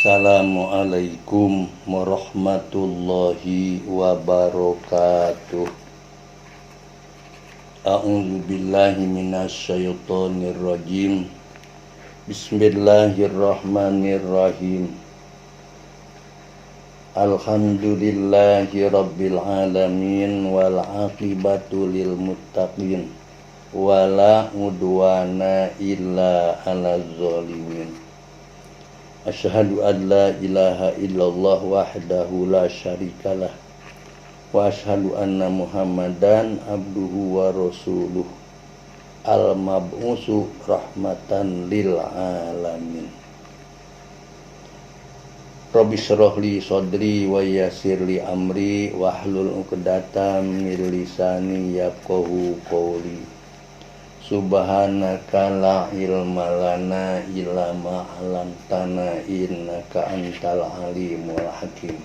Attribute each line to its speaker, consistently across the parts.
Speaker 1: Assalamualaikum warahmatullahi wabarakatuh. A'udzu billahi minasyaitonir rajim. Bismillahirrahmanirrahim. Alhamdulillahi rabbil alamin wal aqibatu lil muttaqin wala udwana illa 'alaz zalimin. Asyhadu an la ilaha illallah wahdahu la syarikalah wa asyhadu anna Muhammadan abduhu wa rasuluh al mab'usu rahmatan lil alamin. Rabbi shrah li sadri wa yassir li amri wahlul 'uqdatam min lisani yafqahu qawli. Subhanaka la ilma lana illa ma 'allamtana innaka antal alimul hakim.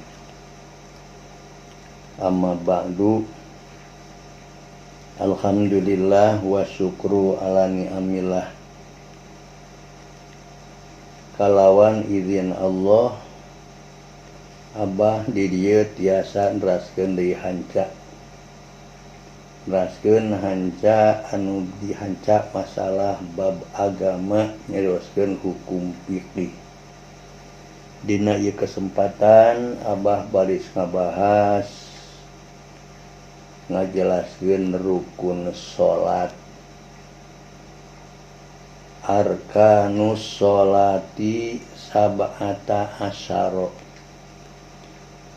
Speaker 1: Amma ba'du. Alhamdulillah wa syukru ala ni'amillah. Kalawan izin Allah, Abah di dieu tiasa neraskeun deui hanca. Neraskeun hanca anu dihanca masalah bab agama, nyarioskeun hukum fikih. Dina ieu kesempatan Abah baris ngabahas ngajelaskeun rukun salat. Arkanus sholati sab'ata asyara.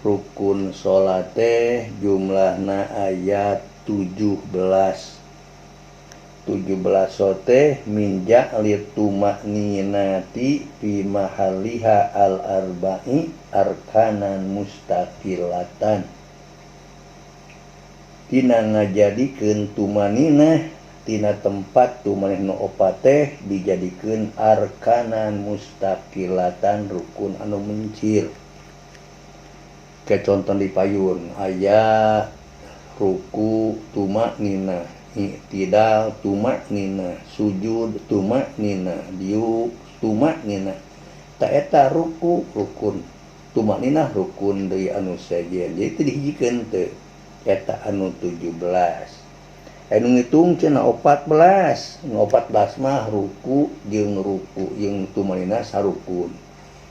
Speaker 1: Rukun salat teh jumlahna aya 17. 17 sote min ja'li tumakninati fi mahaliha al-arba'i arkanan mustaqilatan. Tina ngajadikeun tumaninah tina tempat tumaninah nu opat teh dijadikeun arkanan mustaqilatan, rukun anu mencir. Kayak contoh di payun aya ruku tumakninah, i'tidal tumakninah, sujud tumakninah, diuk tumakninah. Ta eta ruku rukun, tumakninah rukun deui anu sejen. Jadi teu dihijikeun teu eta anu 17. Anu ngitung cenah 14. Nu 14 mah ruku jeung tumakninah sarukun.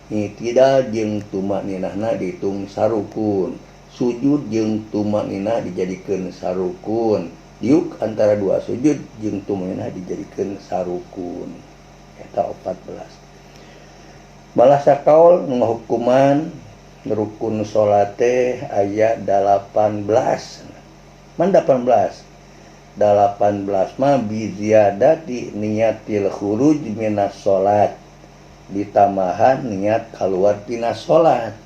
Speaker 1: I'tidal jeung tumakninahna dihitung sarukun. Sujud jeung tumakninah dijadikeun sarukun. Diuk antara dua sujud jeung tumakninah dijadikeun sarukun. Eta 14. Malah sakaul nu ngahukuman rukun salat teh aya 18. Man 18? 18 mah bi ziyadati niyatil khuruj minas salat. Ditambahan niat kaluar tina salat.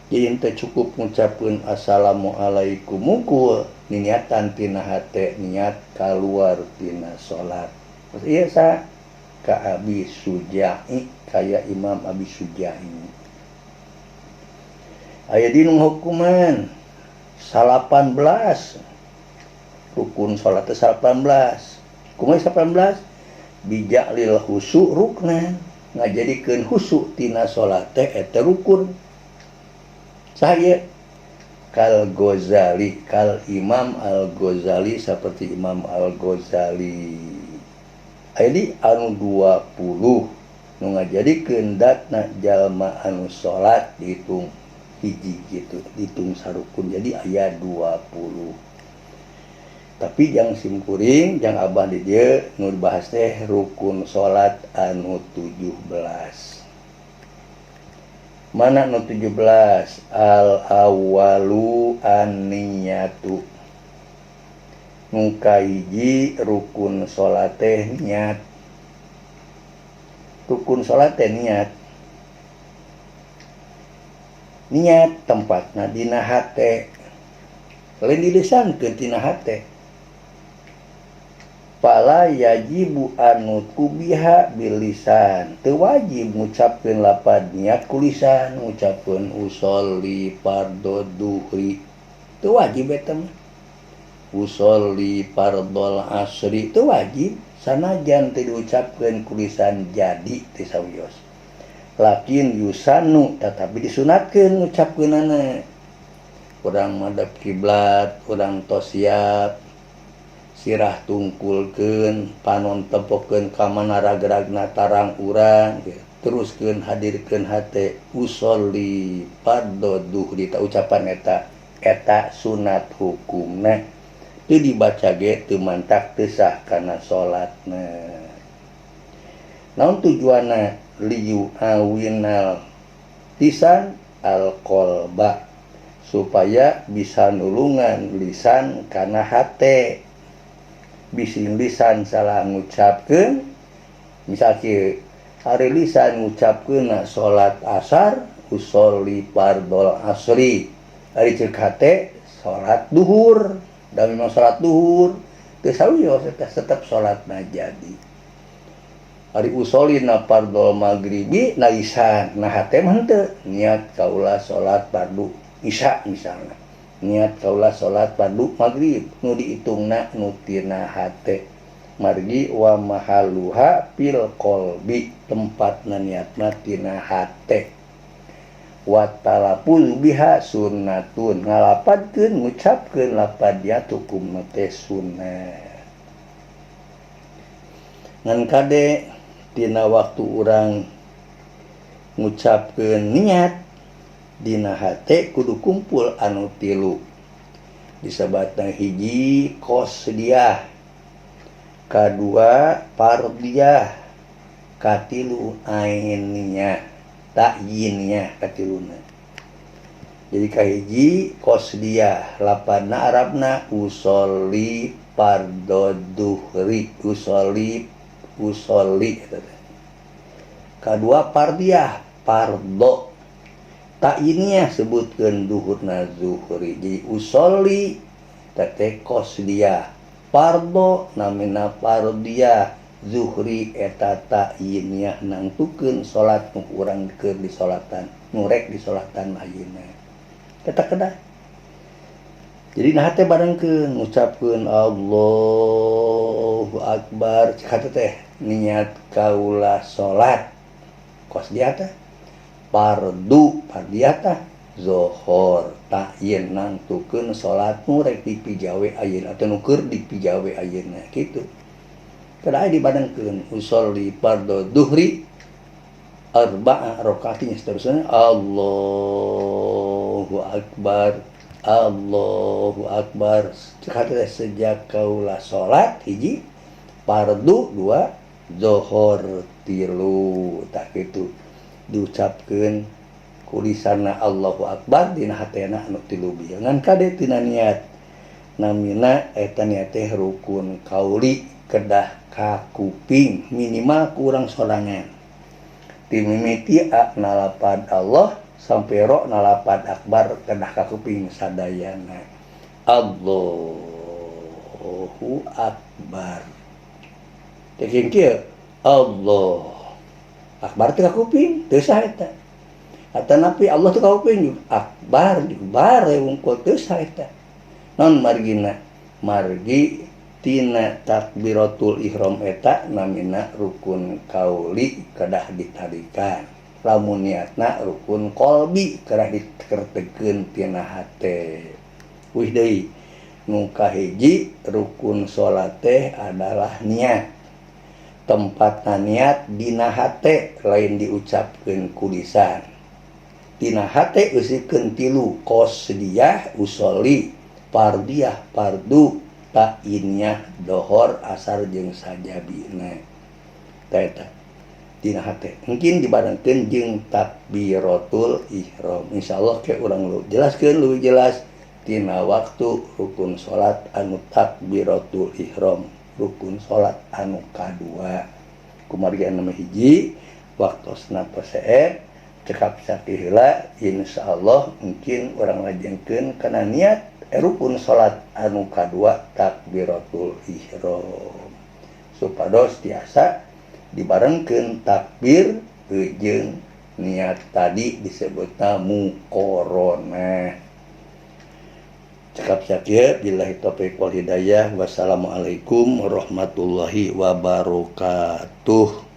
Speaker 1: Jadi teu cukup ngucapkeun assalamualaikum mukul, niatan tina hate niat kaluar tina salat. Terus ieu sa ka Abi Suja'i, kaya Imam Abi Suja'i. Aya di nu hukuman 18. Rukun salat teh 18. Kumaha 18? Bija'lil khusu ruknan, ngajadikeun khusu tina salat teh eta rukun. Saya Kal Ghazali, kal Imam Al Ghazali, seperti Imam Al Ghazali. Aya di anu 20 nu ngajadikeun datna jalma anu salat dihitung hiji gitu, dihitung sarukun. Jadi aya 20. Tapi jang simkuring, jang abah di dieu nu dibahas teh rukun salat anu 17. Mana nu 17? Al awalu an-niyatu. Nu kahiji rukun salat teh niat. Rukun salat teh niat. Niat tempatna dina hate. Lain dilisankeun tina hate. Fala yajibu anutqu biha bilisan. Teu wajib ngucapkeun lapad niat ku lisan, ngucapkeun usolli fardhu duhri. Teu wajib eta mah. Usolli fardhol asri teu wajib, sanajan teu diucapkeun ku lisan jadi teu sawios. Lakin yusanu tetapi disunatkeun ngucapkeunana. Urang madep kiblat, urang tos siap, sirah tungkulkeun, panon tempokeun ka mana ragragna tarang urang, teruskeun hadirkeun hate usolli fardhu duhri ta ucapan eta eta sunat hukumna. Teu dibaca ge teu mantak teu sah kana salatna. Naon tujuanna liyu awinal lisan al-qalba supaya bisa nulungan lisan kana hate. Bising lisan salah ngucapkeun, misal kieu ari lisan ngucapkeun salat asar usolli fardhol asri, ari ceuk hate salat duhur, da memang salat duhur teu sawios eta tetep salatna jadi. Ari usolli na fardhol maghribi na lisan, na hate mah henteu, niat kaula salat fardu isya misalna, niat kaula salat fardu maghrib, nu diitungna nu tina hate. Margi wa mahalluha fil qalbi, tempatna niatna tina hate. Wa talafuz biha sunnatun, ngalapadkeun ngucapkeun lapad niat hukumna teh sunnah. Ngan kade dina waktu urang ngucapkeun niat dina hate kudu kumpul anu tilu. Disebatna hiji qasdiyah, kadua fardiyah, katilu ainiyah, ta'yiniyah katiluna. Jadi kahiji qasdiyah lapadna Arabna usolli fardhu duhri, usolli usolli eta teh. Kadua fardiyah fardhu, ta'yiniyah sebutkeun duhurna zuhri. Jadi usolli teh qasdiyah, fardhu namina fardiyah, zuhri eta ta'yiniyah nangtukeun salat nu urang keur disolatan, nu rek disolatan ayeuna. Eta kedah. Jadi nah teh barengkeun ngucapkeun Allahu Akbar, cek hate teh niat kaula salat. Qasdiyah teh fardu, fardiyah teh zohor, ta'yin nangtukeun salat nu rek dipigawe ayeuna atau nu keur dipigawe ayeuna kitu. Kedah dibarengkeun usolli fardhu duhri arba'a rakaatin seterusnya Allahu Akbar, Allahu Akbar. Cek hate teh sejak kaula salat hiji fardu, dua zohor, tilu. Tah kitu diucapkeun kulisana Allahu Akbar dina hatena anu tilu bieu. Ngan kade tina niat namina eta niat teh rukun kauli kedah kakuping minimal kurang sorangan. Timimiti a nalapad Allah sampai ro nalapad akbar kedah kakuping sadayana. Allahu Akbar. Teh kieu Allah Akbar teh kakuping teu sah eta. Atanapi Allah teh kakuping akbar bar wungkul teu sah eta. Non margina margi tina takbiratul ihram eta namina rukun kauli kedah ditarikan. Lamun niatna rukun qalbi kedah dikertekeun tina hate. Wih deui nu kahiji rukun salat teh adalah niat. Tempatna niat dina hate lain diucapkeun ku lisan. Dina hate eusikeun tilu qasdiyah usolli, fardiyah fardu, ta'iniyah dohor asar jeung sajabina. Tah eta dina hate mungkin dibarengkeun jeung takbiratul ihram. Insyaallah ke urang lu jelaskeun leuwih jelas tina waktu rukun salat anu takbiratul ihram, rukun salat anu kadua. Kumargi anu hiji waktosna peseep cekap sakieu heula, insyaallah mungkin urang lajengkeun kana niat rukun salat anu kadua takbiratul ihram supados tiasa dibarengkeun takbir jeung niat tadi disebutna muqaranah. Cekap sakieu, billahi taufiq wal hidayah, wassalamualaikum warahmatullahi wabarakatuh.